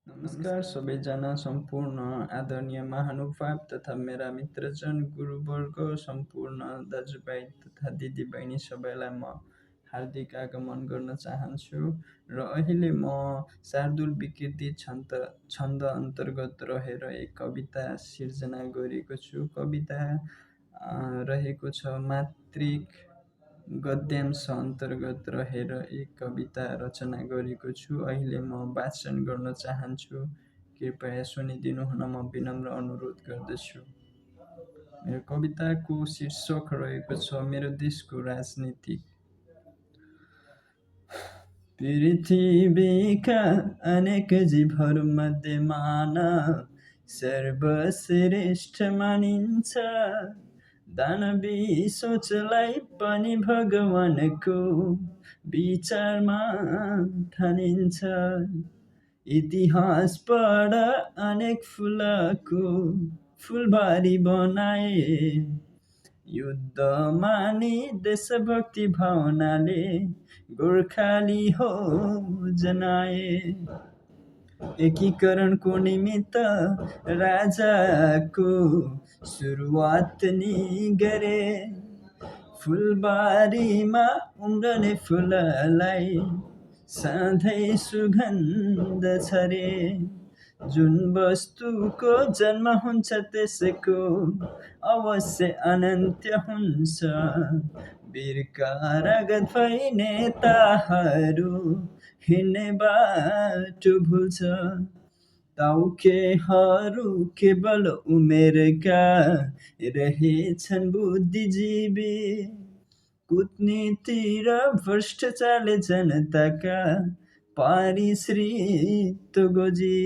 नमस्कार सबैजना सम्पूर्ण आदरणीय महानुभाव तथा मेरा मित्रजन गुरुवर्ग सम्पूर्ण दाजुभाइ तथा दिदीबहिनी सबैलाई म हार्दिक आगमन गर्न चाहन्छु र अहिले म शार्दूल विकृति छन्द अन्तर्गत रहेर एक कविता सिर्जना गरेको छु। कविता रहेको छ मात्रिक गद्यांश अन्तर्गत रहेर एक कविता रचना गरेको छु। अहिले म वाचन गर्न चाहन्छु, कृपया सुनिदिनु हुन म विनम्र अनुरोध गर्दछु। मेरो कविताको शीर्षक रहेको छ मेरो देशको राजनीति। पृथ्वीका अनेक जीवहरूमध्ये मानव सर्वश्रेष्ठ मानिन्छ। दानवी सोचलाई पनि भगवानको विचारमा ठानिन्छ। इतिहास पढ अनेक फुलको फुलबारी बनाए। युद्धमा नि देशभक्ति भावनाले गोर्खाली हो जनाए। एकीकरणको निमित्त राजाको सुरुवात नि गरे। फुलबारीमा उम्रने फुललाई सधैँ सुगन्ध छरे। जुन वस्तुको जन्म हुन्छ त्यसको अवश्य अनन्त्य हुन्छ। वीरका रगत भई नेताहरू हिँड्ने बाटो भुल्छ। ताउकेहरू केवल उमेरका रहेछन् बुद्धिजीवी। कूटनीति र भ्रष्टाचारले जनताका पारिश्रित गोजी।